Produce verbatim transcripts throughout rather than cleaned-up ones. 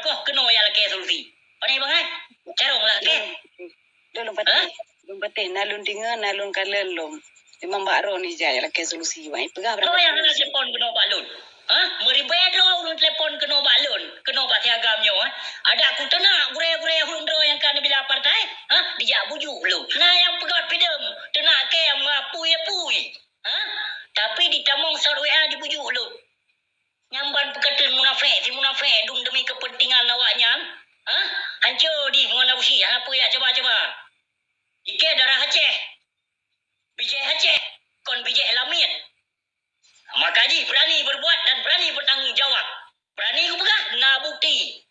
Koh keunoe nyang lakée solusi. Pane bangai? Carong lah, keh. Lôn, lôn patéh. Hah? Lôn patéh, na lôn deungoe, na lôn kalon lom. Memang bak droeneuh jai lakée solusi, wai peugah. Droe nyang hana telepon keunoe bak lôn. Hah? Meuribée droe ureuëng telepon keunoe bak lôn, keunoe bak si agam nyoe, eh. Adak kuteunak gurée-gurée ureuëng droe nyang ka neubila partai, hah? Dijak bujuk lôn. Na nyang peugöt pideueng, teunak kée meupui-pui. Hah? Tapi ditamong sot W A dibujuk lôn. Nyan ban peukateun munafék, si munafék dum demi keupeuntengan awaknyan. Hah? Hanco dih ngon Abusyik, hana peue jak cuba-cuba. Ikée darah Aceh. Bijéh Aceh, kon bijéh lamiet. Maka jih berani berbuat dan berani bertanggung jawab. Berani kupeugah, na bukti.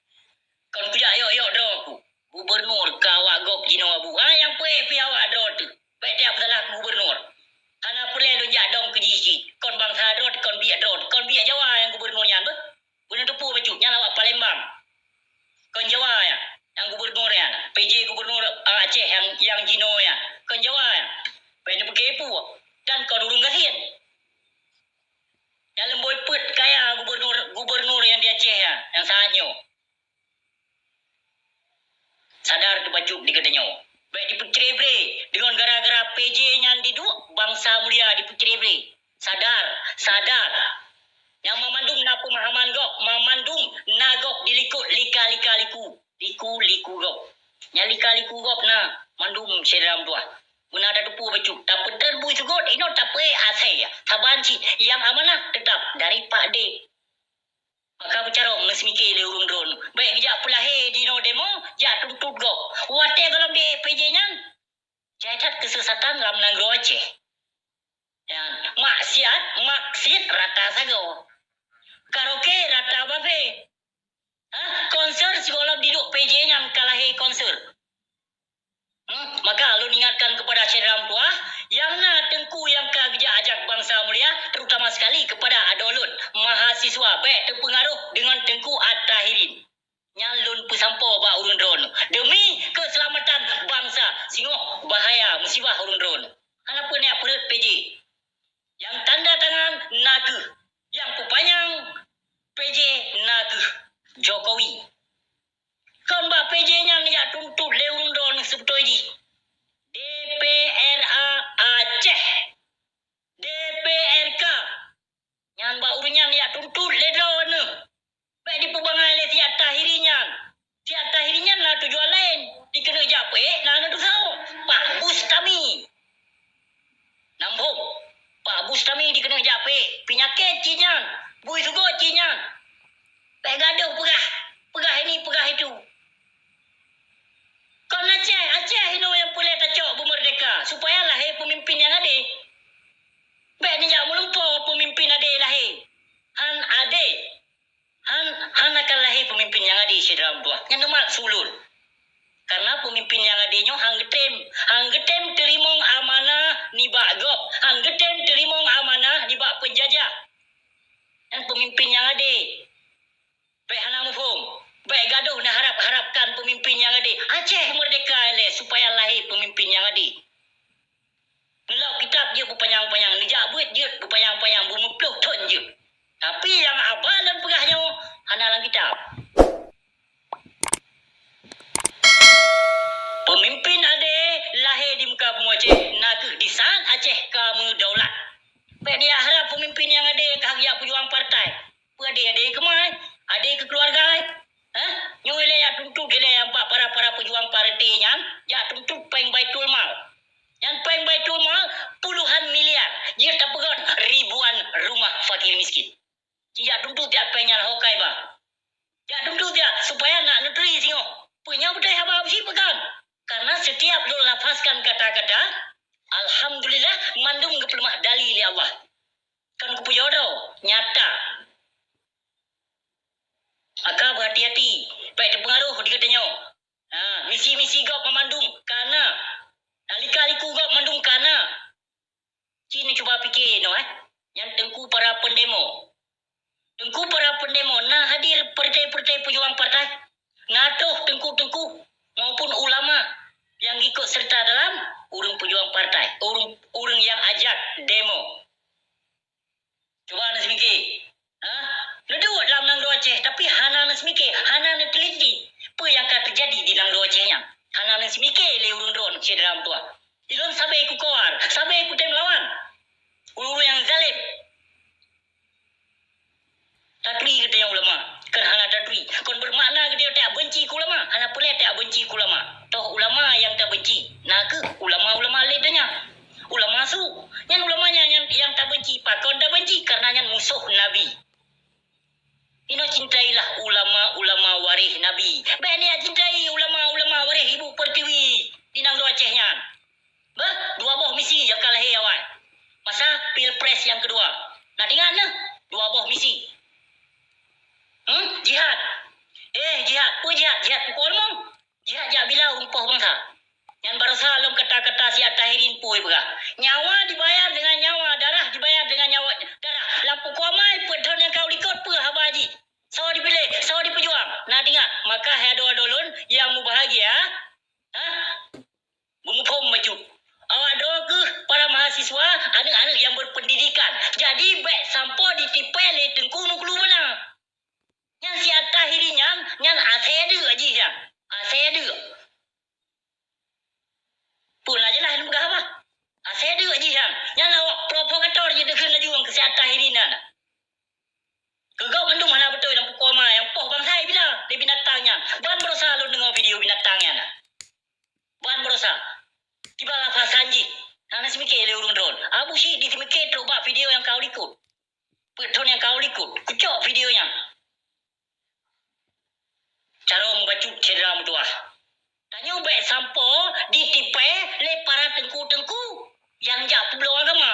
Kon kujak yok-yok droe ku. Gubernur ka awak gob jinoe bu. Ha, nyang peuék pih awak droe teuh. Bék tiap salah gubernur. Hana peureulée lôn jak dong keu jih cit. Kon bansa droe, kon biet droe, kon biet Jawa nyang gubernur nyan beuh. Beuneuteupeu bacut, nyan awak Palembang. Kon Jawa nyan, nyang gubernur nyan. P J gubernur, ah, Aceh nyang, nyang jinoe nyan. Kon Jawa nyan. Bék neupeukepo. Dan kon ureuëng gasien. Nyang leumboi peuet kaya gubernur, gubernur nyang di Aceh nyan, nyang saat nyoe. Sadar teubacut di geutanyoe. Bék dipeucré-bré deungon gara-gara P J nyan diduek bansa mulia dipeucré-bré. Sadar, sadar. Nyang mamandum na peumahaman gob, mamandum na gob dilikot lika-lika liku, liku-liku gob. Nyang lika-liku gob na mandum syedara meutuah. Meunan tateupeue bacut, tapeutrön bui seugot, inoe tapeuék asèe. Saban cit nyang amanah teutap dari Pak D. Maka beucarông neuseumiké lé ureuëng droeneuh. Bék geujak peulahé jinoe demo, jak tuntot gob. Watée gohlom di P J nyan, jai that keuseusatan lam nanggroe Aceh. Nyan, maksiat, maksiat rata sagoe. Karaoke rata babe. Ha? Konser sigohlom diduek P J nyan ka lahé konser. Hmm, maka lôn ingatkan kepada syedara meutuah, nyang na teungku nyang ka geujak ajak bansa mulia, terutama sekali kepada adoe lôn, mahasiswa, bék teupeungaroh deungon teungku At-Tahirin. Nyan lôn peusampoe bak ureuëng droeneuh demi keuseulamatan bansa, singoh bahaya musibah ureuëng droeneuh. Hana peue neujak peureuet P J. Nyang tanda tangan nakeuh, nyang peupanyang P J nakeuh Jokowi. Kon bak P J nyan jak tuntot lé ureuëng droeneuh seubeutôi jih. D P R A Aceh. D P R K. Nyan bak ureuëng nyan jak tuntot lé droeneuh. Bék dipeubangai lé si At-Tahiri nyan. Si At-Tahiri nyan na tujuan laén. Dikeuneuk jak peuék na, na desya. Pak Bustami. Nambông. Pak Bustami dikeuneuk jak peuék. Peunyakét cit nyan. Bui seugot cit nyan. Bék gadoh peugah. Peugah ini, peugah itu. Kon Aceh, Aceh inoe nyang peureulée tacok beumeurdeka supaya lahé peumimpin nyang adé. Bék neujak meulumpoe peumimpin adé lahé. Han adé. Han, han akan lahé peumimpin nyang adé syedara meutuah. Nyan neumat su ulôn. Karena peumimpin nyang adé nyoe han geutem, han geutem teurimong amanah nibak gob, han geutem teurimong amanah nibak peunjajah. Nyan peumimpin nyang adé. Bék hana muphom. Bék gadoh neuharab-harabkan peumimpin nyang adé. Aceh meurdeka ilée supaya lahé peumimpin nyang adé. Neulok kitab jeuet beupanyang-panyang, neujak beuet jeuet beupanyang-panyang, beumeuploh thon jeuet. Tapi nyang haba lôn peugah nyoe hana lam kitab. Peumimpin adé lahé di muka bumoe Aceh nakeuh di saat Aceh ka meudaulat. Bék neujak harab peumimpin nyang adé ka geujak peujuang partai. Peue adé-adé keumai, adé keu keuluwarga ai. Hah? Nyoe ilée jak tuntot ilée bak para-para peujuang partai nyan, jak tuntot péng Baitul Mal. Nyan péng Baitul Mal puluhan miliar, jeuet tapeugöt ribuan rumah fakir miskin. Ci jak tuntot jak péng nyan ho kai ba. Jak tuntot jak supaya nak neuturi singoh. Peue nyoe beutôi haba beusi peugah. Karena setiap lôn lafazkan kata-kata, alhamdulillah, mandum geupeuleumah dali lé Allah. Kon kupujoe droe, nyata. Maka beuhati-hati, bék teupeungaroh di geutanyoe. Ha, misi-misi gob meumandum ka na. Ha, lika-liku gob mandum ka na. Ci neucuba pike inoe, eh. Nyan teungku para peundemo. Teungku para peundemo na hadir partai-partai peujuang partai. Na troh teungku-teungku maupun ulama nyang ikut serta dalam ureuëng peujuang partai, ureuëng, ureuëng nyang ajak demo. Cuba neuseumiké. Ha? Neuduek lam nanggroe Aceh, tapi hana neuseumiké, hana neuteurimong. nyang ka teujadi di nanggroe Aceh nyan. Hana neuseumiké lé ureuëng droeneuh syedara meutuwah. Ilôn sabe kukoar, sabe kutem lawan ureuëng-ureuëng nyang zalem. Tatui geutanyoe ulama, kon hana tatui. Kon beumakna geutanyoe tabenci keu ulama, hana peureulée tabenci keu ulama. Toh ulama nyang tabenci, na kheueh ulama-ulama lé donya. Ulama su, nyan ulama nyan nyang, nyang tabenci. Pakon tabenci? Kareuna nyan musoh Nabi. Inoe cintailah ulama-ulama waréh Nabi. Bék neujak cintai ulama-ulama waréh ibu pertiwi di nanggroe Aceh nyan. Beuh, dua boh misi nyang ka lahé awai masa pilpres nyang keudua. Na teuingat neuh, dua boh misi. Hmm? Jihad. Eh, jihad. Peue jihad? Jihad pukon limong. Jihad jak bila ureuëng poh bansa. Nyan barosa lom kata-kata si At-Tahirin peue peugah. Nyawa dibayar dengan nyawa, darah dibayar dengan nyawa, darah. Lam pukoe amai peuet thon nyang ka u likot peue haba jih. Soe dipiléh, soe dipeujuang. Na teuingat, maka hai adoe-adoe lôn nyang mubahagia, ha? Beumuphom bacut. Awak droe kheueh para mahasiswa, aneuëk-aneuëk nyang berpendidikan. Jadi, bék sampoe ditipée lé teungku meukulu bana. Nyan si At-Tahiri nyan, nyan asée deuk jih nyan. Asée deuk. Peue na jeulaih lôn peugah haba? Asée deuk jih nyan. Nyan awak provokator jih deukeue laju keu si At-Tahiri nyan. Keu gob mandum hana beutôi lam pukoe amai nyang poh bansa bila lé binatang nyan. Ban barosa lôn deungoe video binatang nyan. Ban barosa. Kiban lafasan jih. Hana seumiké lé ureuëng droen. Abu Syik diseumiké trok bak video nyang ka u likot. Peuet thon nyang ka u likot. Kucok video nyan. Carông bacut syedara meutuwah. Tanyoe bék sampoe ditipée lé para teungku-teungku nyang jak peubloe agama.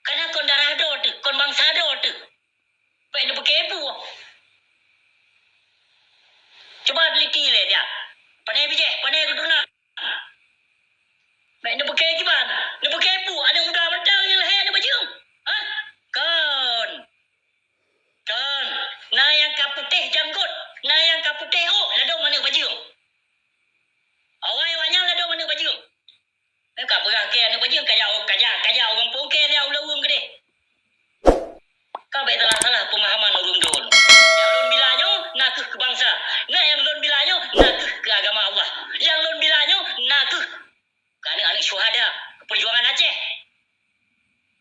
Kareuna kon darah droe teuh, kon bansa droe teuh. Bék neupeuké peue. Cuba teliti lé dia. Pane bijéh, pane geutunak. Bék neupeuké kiban, neupeuké peue, aneuëk muda mantong nyang lahé aneuk bajeueng. Hah? Kon. Kon. Na nyang ka putéh janggot, na nyang ka putéh ôk, ladôm aneuk bajeueng. Awai awaknyan ladôm aneuk bajeueng. Ka peugah keu aneuk bajeueng, kajak, kajak, kajak ureuëng pungke dia ulaweueng keudeh. Ka bék salah-salah peumahaman ureuëng droen. Nyang lôn bila nyoe na kheueh keu bansa. Nah, nyang lôn bila nyoe na kheueh keu agama Allah. Nyang lôn bila nyoe na kheueh keu aneuk-aneuk syuhada, keu peujuangan Aceh.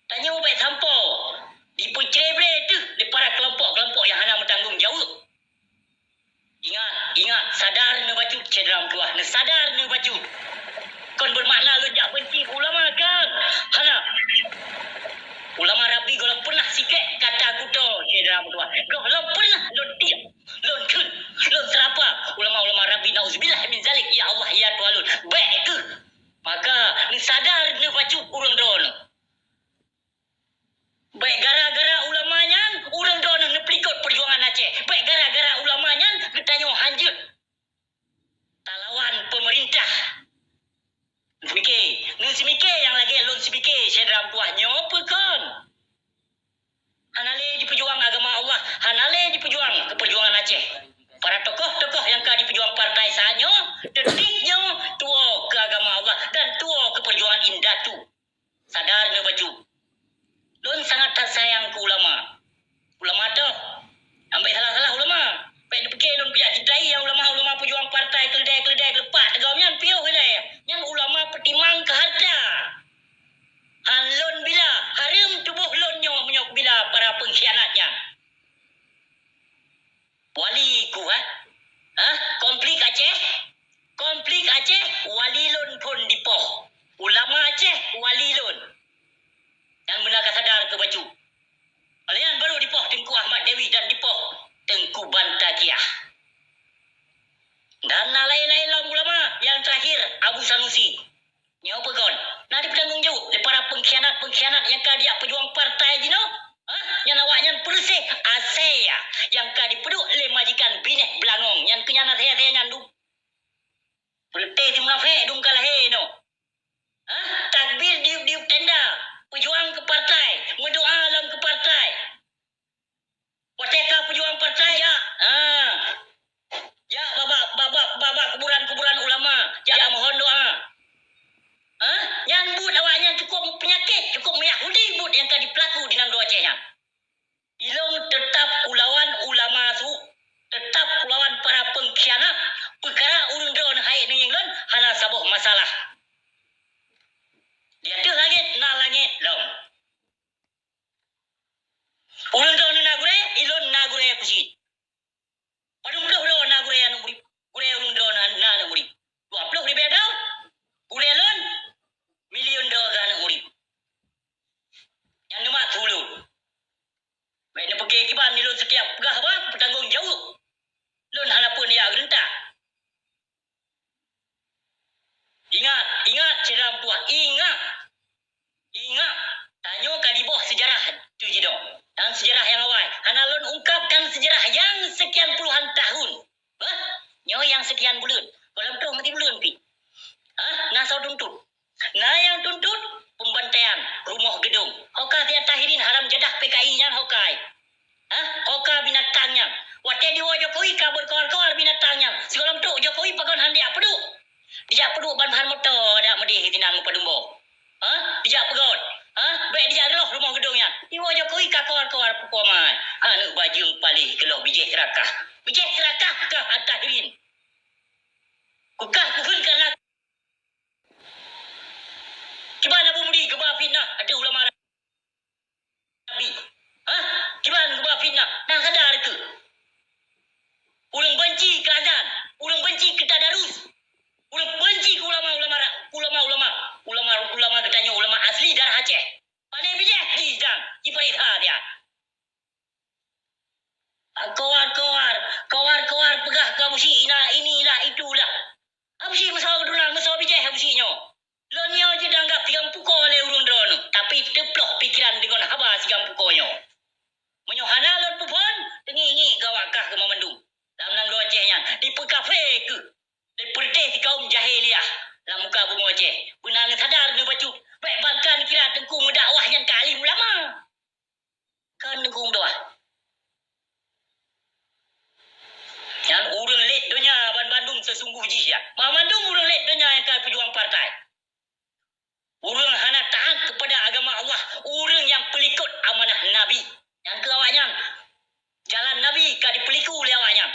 Tanyoe bék sampoe dipeucré-bré teuh lé para keulompok-keulompok nyang hana meutanggong jaweueb. Ingat, ingat, sadar neubacut, syedara meutuwah, neusadar neubacut. Kon beumakna lôn jak beunci keu ulama, kan? Hana. Ulama Rabbi gohlom peunah sikrék kata kuto, syedara meutuwah. Gohlom peunah lôn tiek, lôn kheun, lôn seurapa ulama-ulama Rabbi, nauzubillah min zalik, ya Allah, ya Tuhan lôn. Bék keuh. Maka, neusadar neubacut ureuëng droeneuh. Bék gara-gara ulama nyan, ureuëng droeneuh neupeulikot peujuangan Aceh. Bék gara-gara ulama nyan, geutanyoe hanjeuet talawan peumeurintah. Neuseumiké, neuseumiké nyang lagée lôn seumiké, syedara meutuwah, nyoe peue kon? Hana lé jipeujuang agama Allah, hana lé jipeujuang keu peujuangan Aceh. Para tokoh-tokoh nyang ka jipeujuang partai saat nyoe, detik nyoe tuwoe keu agama Allah dan tuwoe keu peujuangan indatu. Sadar neubacut. Lôn sangat that sayang keu ulama. Ulama toh. Ambek salah-salah ulama. Bék neupiké lôn kujak cidai nyang ulama-ulama peujuang partai keuleudai-keuleudai keulepak teugom nyan piôh ilée. Nyan ulama peutimang keu hareuta. Han lôn bila, hareuem tuboh lôn nyoe meunyoe bila para peungkhianat nyan. Wali ku, ha? Ha? Konflik Aceh? Konflik Aceh, wali lôn phon dipoh. Ulama Aceh, wali lôn. Nyang beuna ka sadar keu bacut. Lheueh nyan baru dipoh Teungku Ahmad Dewi dan dipoh Teungku Bantaqiah. Dan na laén-laén lom ulama, nyang terakhir Abu Sanusi. Nyoe peue kon, na jipeutanggong jaweueb lé para peungkhianat-peungkhianat nyang ka jijak peujuang partai jinoe? Hah? Nyan awaknyan peureuseh asée nyang ka jipeuduek lé majikan binéh beulangong nyan keu nyan asée-asée nyan dum. Peureuteh si munafék dum ka lahé nyoe. Hah? Takbir diueb-diueb tenda, peujuang keu partai, meudoá lom keu partai. Watée ka peujuang partai, jak, ha, jak babah, babah, babah kuburan-kuburan ulama, jak mohon doá. Ha? Nyan buet awaknyan cukup meupeunyakét, cukup meuyahudi buet nyang ka jipeulaku di nanggroe Aceh nyan. Ilôn teutap kulawan ulama su, teutap kulawan para Jeh seurakah kah At-Tahirin. Kukah kukheun kana. Kiban Abu Mudi geuba fitnah ateueh ulama Nabi. Hah? Kiban geuba fitnah. Na sadar keu? Ulôn benci keu azan. Ulôn benci keu tadarus. Ulôn benci keu ulama-ulama ra-, ulama-ulama. Ulama-ulama geutanyoe ulama asli darah Aceh. Pane bijéh jih dang, jiparit ha dia. Kawar-kawar, kawar-kawar peugah keu Abu Syik ina, inilah, itulah. Abu Syik meusoe keudroe, meusoe bijéh Abu Syik nyoe. Lôn nyoe jeuet anggab tiga pukoe lé ureuëng droeneueh, tapi teuploh pikeran deungon haba tiga pukoe nyoe. Meunyoe hana lôn peuphon, teungiek-ngiek gawak kah keu mandum. Lam nanggroe Aceh nyan, dipeukafé keuh, dipeureuteh sikaum jahiliah lam muka bumoe Aceh. Beuna neusadar neubacut, bék bangkan kira teungku meudakwah nyan ka alim ulama. Kon geudoa. Nyan ureuëng lét donya banmandum seusungguh jih nyan. Banmandum ureuëng lét donya nyang ka peujuang partai. Ureuëng hana taát keupada agama Allah, ureuëng nyang peulikot amanah Nabi. Nyan keuh awaknyan. Jalan Nabi ka dipeuliku lé awaknyan.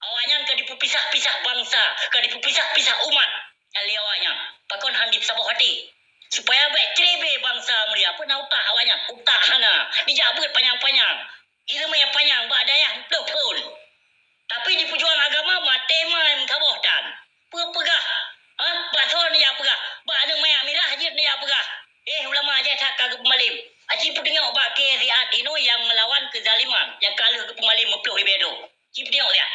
Awaknyan ka dipeupisah-pisah bansa, ka dipeupisah-pisah umat nyan lé awaknyan. Pakon han dipeusaboh até? Supaya bék ceurebe bansa meuriah. Peue na utak awaknyan? Utak hana. Dijak beuet panyang-panyang. Ileumé panyang bak dayah ploh thon. Tapi dipeujuang agama maté mai meusaboh tan. Peue peugah? Ha? Bak soe neujak peugah? Bak aneuëk manyak mirah jeuet neujak peugah. Eh, ulama jai that ka geupeumalém. Aci peudeungoe bak Kiai Siat inoe nyang meulawan keuzaliman, nyang ka lheueh geupeumalém meuploh ribée droe. Ci peudeungoe nyan.